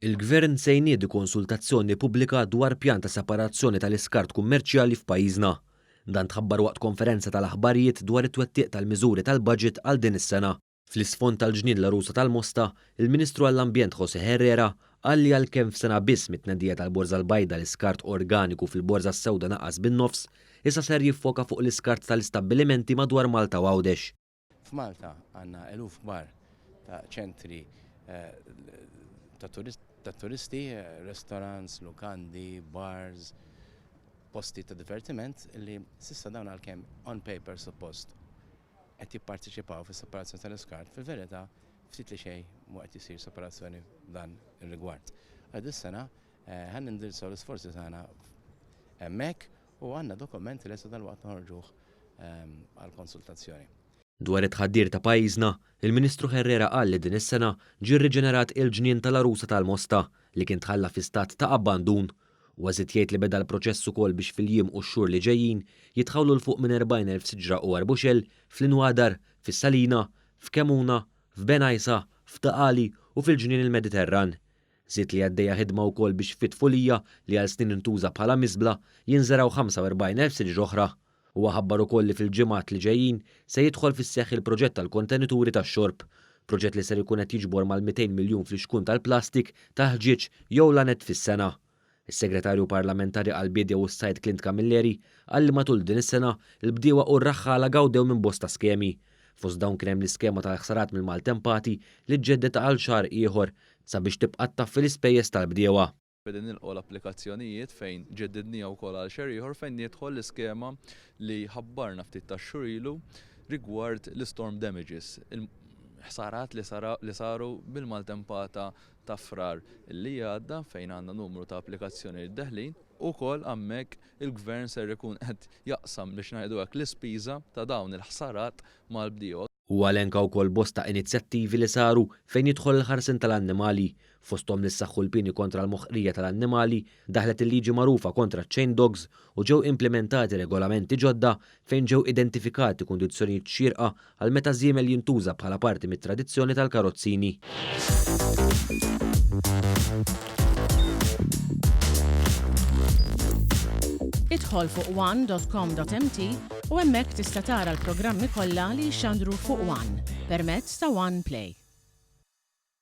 Il-Gvern se jniedi konsultazzjoni pubblika dwar pjan ta' separazzjoni tal-iskart kummerċjali f'pajjiżna. Dan tħabbar waqt konferenza tal-aħbarijiet dwar it-twettiq tal-miżuri tal-budget għal din is-sena. Fl-isfond tal-Ġnien l-Għarusa tal-Mosta, il-Ministru għall-Ambjent José Herrera qal li għalkemm f'sena biss mit-tnedija tal-Borża l-Bajda l-iskart organiku fil-Borża s-Sewda naqas bin-nofs, issa ser jiffoka fuq l-iskart tal-istabbilimenti madwar Malta u Għawdex. F'Malta għandna eluf kbar ta' ċentri ta' turisti, restaurants, lukandi, bars, posti ta' divertiment li s'issa dawn għalkemm on paper suppost qed jipparteċipaw fis-separazzjoni tal-iskart, fil-verità ftit li xejn mhu qed isir separazzjoni f'dan ir-rigward. Għal dis-sena ħa nindirizzaw l-isforzi tagħna hemmhekk u għandna dokument li se dalwaqt noħorġuh għall-konsultazzjoni. Dwar it-tħaddir ta' pajjiżna, il-Ministru Herrera qal li din is-sena ġie rriġenerat il-Ġnien tal-Għarusa tal-Mosta li kien tħalla fi stat ta' abbandun. Huwa żied jgħid li beda l-proċess ukoll biex fil-jiem u x-xhur li ġejjin jitħawlu 'l fuq minn 40,000 siġra u arbuxell fl-Inwadar, fis-Salina, f'Kemuna, f'Bengħajsa, f'Ta' Qali u fil-Ġnien il-Mediterran. Żied li għaddejja ħidma wkoll biex fit-tfulija, li għal snin intuża bħala miżbla, jinżergħu 45,000 siġra oħra. Huwa ħabbar ukoll li fil-ġimgħat li ġejjin se jidħol fis-seħħ il-proġett tal-kontenituri tax-xorb, proġett li ser ikun qed jiġbor mal-200 miljun flixkun tal-plastik, tal-ħġieġ jew laned fis-sena. Is-Segretarju Parlamentari għall-Biedja u s-Sajd Clint Camilleri qal li matul din is-sena l-bdiewa u r-raħħala gawdew minn bosta skemi. Fost dawn kien hemm l-iskema tal-ħsarat mill-maltempati li ġġeddet għal xahar ieħor sabiex tibqa' ttaffi l-ispejjeż tal-bdiewa. Qegħdin nilqgħu l-applikazzjonijiet fejn ġeddidniha wkoll għal xahar ieħor fejn jidħol l-iskema li ħabbarna ftit tax-xhur ilu rigward l-istorm damages, il-ħsarat li saru bil-maltempata ta' Frar li għadda fejn għandna numru ta' applikazzjonijiet deħlin, ukoll hammhekk il-Gvern ser ikun qed jaqsam biex ngħidu hekk l-ispiża ta' dawn il-ħsarat mal-bdiewa. Huwa elenka wkoll bosta inizjattivi li saru fejn jidħol il-ħarsien tal-annimali, fosthom li ssaħħu l-pieni kontra l-moħqrija tal-annimali, daħlet il-liġi magħrufa kontra ċ-chain dogs u ġew implimentati regolamenti ġodda fejn ġew identifikati kundizzjonijiet xierqa għal meta żiemel jintuża bħala parti mit-tradizzjoni tal-karozzini. Idħol fuq one.com.mt u hemmhekk tista' tara l-programmi kollha li jixxandru fuq One permezz ta' One Play.